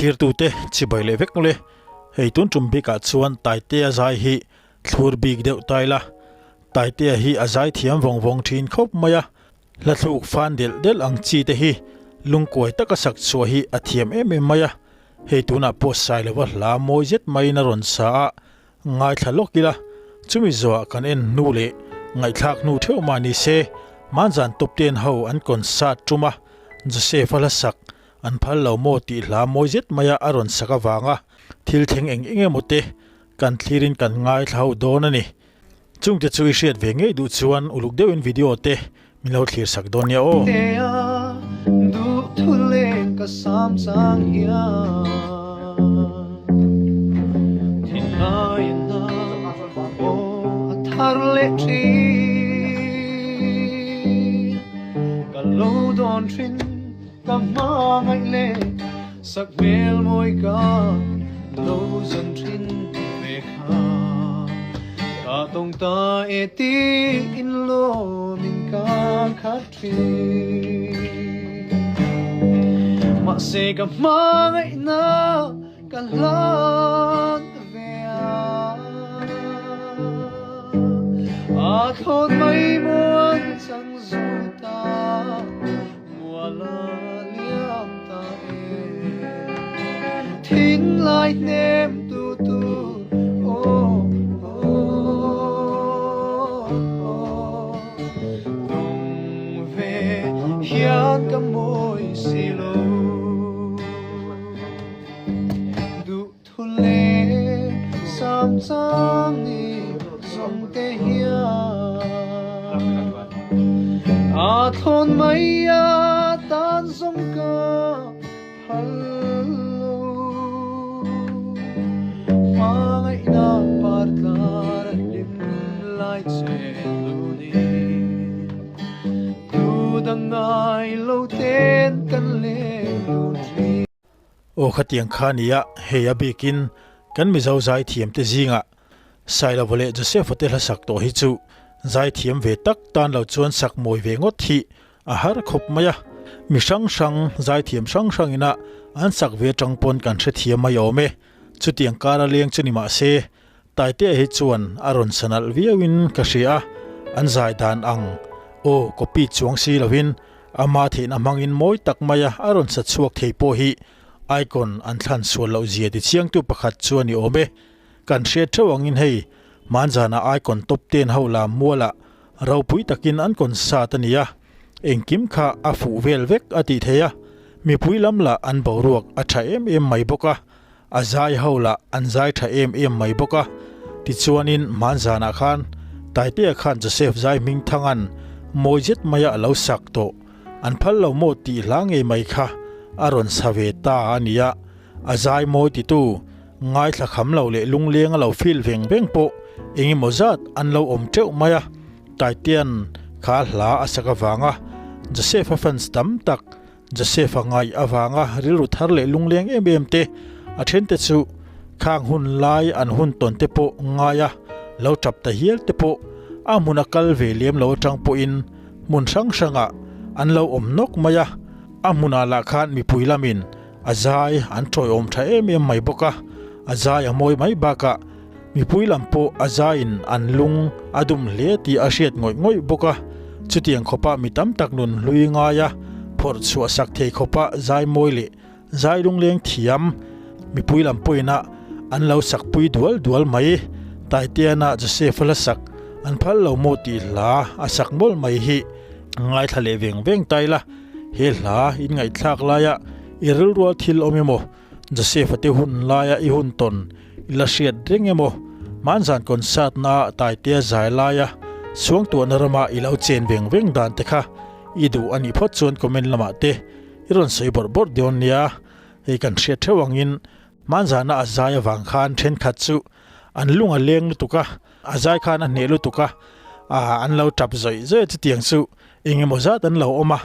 Thlirtute chibai leh vek mawle. Hei tun tum bikah chuan Taitea zai hi thlur bik deuh ta ila. Taitea hi a zai thiam vawng vawng thin khawp mai a, hla thluk fan delh delh ang chi te hi lungkuai taka sak chhuah hi a thiam em em mai a. Hei tunah pawh Sailova hla mawi zet maiin a rawn sa a, Ngaithla lawk ila, chumi zawhah kan en hnu leh ngaihthlak hnu theuh mah ni se, Manzan Topten ho an concert tum a, Joseph-a hla sak an phal lo maw tih hla mawi zet maia a rawn sak avanga thil thleng eng eng emaw te kan thlirin kan ngaithla ho dawn a ni. Chungte chu i hriat ve ngei duh chuan uluk deuhin video te min lo thlir sak dawn nia aw. Tea duh thu leng ka sam chang hian thinlai na aw a thar leh thin ka lo dawn thin ka hmangaih leh sak hmel mawi ka lo zan thin ve kha ka tawng ta e tiin lawmin ka khat thin mahse ka hmangaihna ka hlan ve a a thlawt mai muan chang zu ta. A thlawn mai a tan zawng ka phal lo. Hmangaihna par tlar a hlim lai che lu ni. Tu dang ngai lo ten kan leng dun thin. Aw khatiang kha nia, hei a bikin kan Mizo zaithiamte zingah Sailova leh Joseph-a te hla sak tawh hi chu zaithiam ve tak tan lo chuan sak mawi ve ngawt hi a har khawp mai a. Mi hrang hrang, zaithiam hrang hrangina an sak ve atang pawn kan hrethiam mai awm e. Chutiang kara leng chu ni mah se, Taitea hi chuan a rawn sa nalh viauin ka hria a, an zai dan ang aw copy chuang si lovin ama theihna hmangin mawi tak maia a rawn sa chhuak thei pawh hi icon an thlan sual loh zia tichiangtu pakhat chu a ni awm e. Kan hriat theuh angin hei hmanzana icon top ten ho lam mualah ropui takin an concert a ni a, engkim kha a fuh vel vek a tih theih a, mipui lam lah an boruak a tha em em mai bawk a. A zai ho lah an zai tha em em mai bawk a, tichuanin hmanzanah khan Taitea khan Joseph zai hming thangan mawi zet maia a lo sak tawh, an phal lo maw tih hla ngei mai kha a rawn sa ve ta a nia, a zai mawi titu ngaithla kham lo leh lungleng a lo feel veng veng pawh engemaw zat an lo awm teuh mai a, Taitea'n kha hla a sak avanga Joseph-a fans tam tak Joseph-a ngaih avanga rilru thar leh lungleng em em te, a thente chu khang hun lai an hun tawn te pawh ngai a, lo tap ta hial te pawh a hmun a kal ve lem lo atang pawhin hmun hrang hrangah an lo awm nawk mai a, a hmunah lah khan mipui lamin a zai an tawiawm tha em em mai bawk a, a zai a mawi mai bakah mipui lam pawh a zaiin an lung a dum hle tih a hriat ngawih ngawih bawk a, chutiang khawpa mi tam tak nun hlui ngaia phawrh chhuah sak thei khawpa zai mawi leh zai lungleng thiam mipui lam pawhin an lo sak pui dual dual mai. Taiteana Joseph-a hla sak an phal lo maw tih hla a sak mawlh mai hi ngaithla leh veng veng ta ila, he hla inngaihthlak laia i rilrual thil awm emaw Joseph-a te hun laia i hun tawn i la hriat reng emaw? Hmanzan concert na Taitea zai laia suangtuahna rama i lo chen veng veng dan te kha i duh a nih phawt chuan comment lamah te i rawn sawi bawrh bawrh dawn nia. Hei kan hriat theuh angin hmanzana a zai avang khan thenkhat chu an lung a leng lutuk a, a zai khan a hneh lutuk a, an lo tap zawih zawih a chutiang chu eng emaw zat an lo awm a,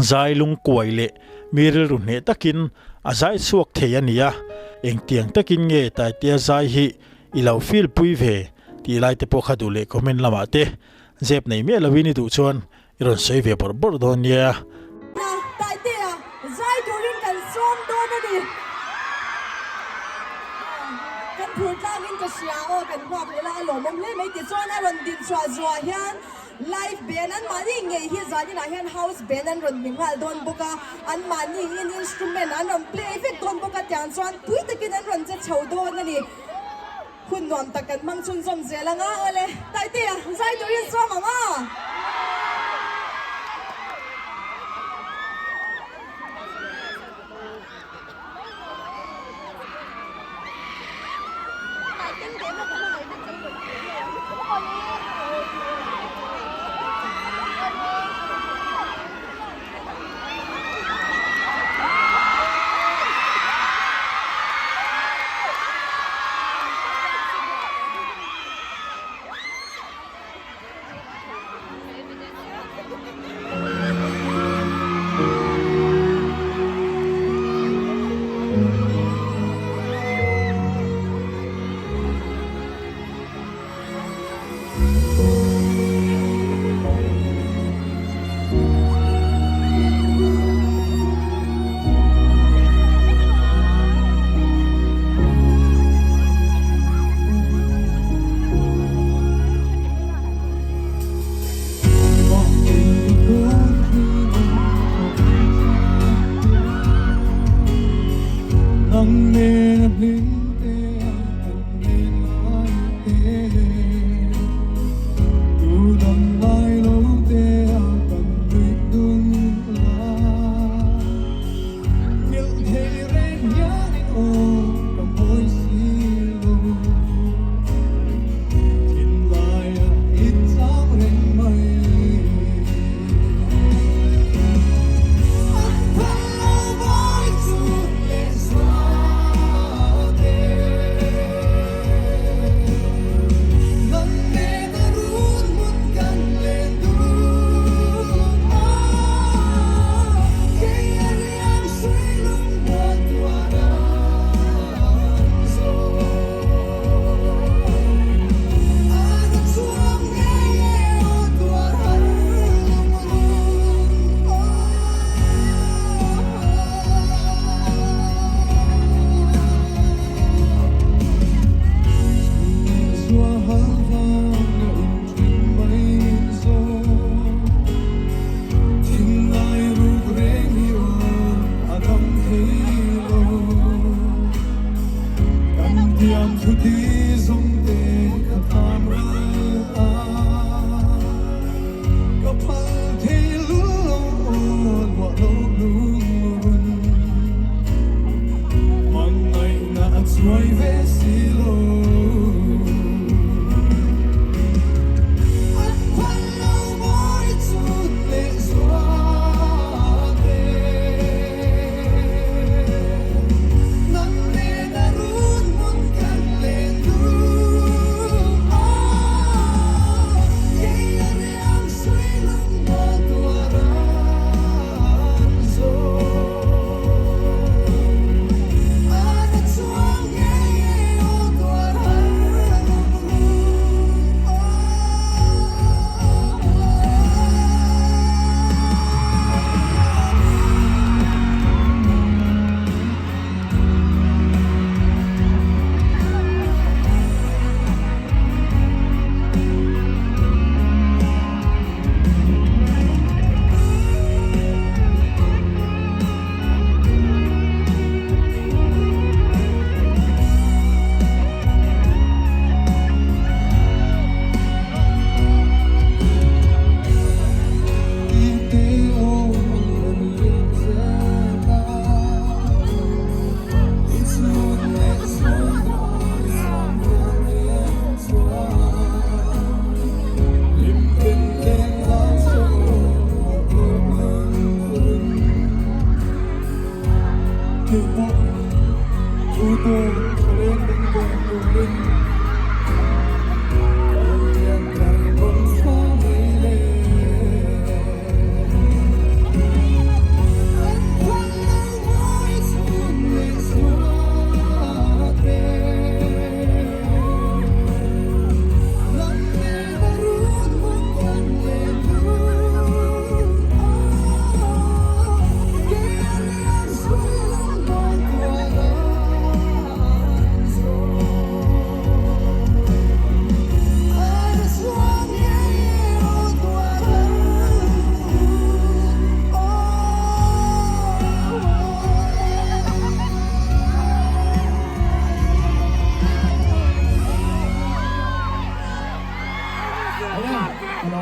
zai lungkuai leh mi rilru hneh takin a zai chhuak thei a ni a, engtiang takin nge Taitea zai hi i lo feel pui ve tih lai te pawh kha duh leh comment lamah te zep nei miah lovin i duh chuan i rawn sawi ve bawrh bawrh dawn nia. Taitea zai turin kan sawm dawn a ni. phur tlangin ka hria aw kan nghak leh la a lawmawm hle mai tichuan a rawn din chhuah zuah hian live band an mahni ngei hi zaninah hian house band an rawn ni nghal dawn bawk a an mahni in instrument an rawn play vek dawn bawk a tiang chuan pui takin an rawn che chho dawn a ni. Hun nuam tak kan hmang chhunzawm zel ang a, awle Taitea zai turin sawm ang a.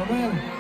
Amen.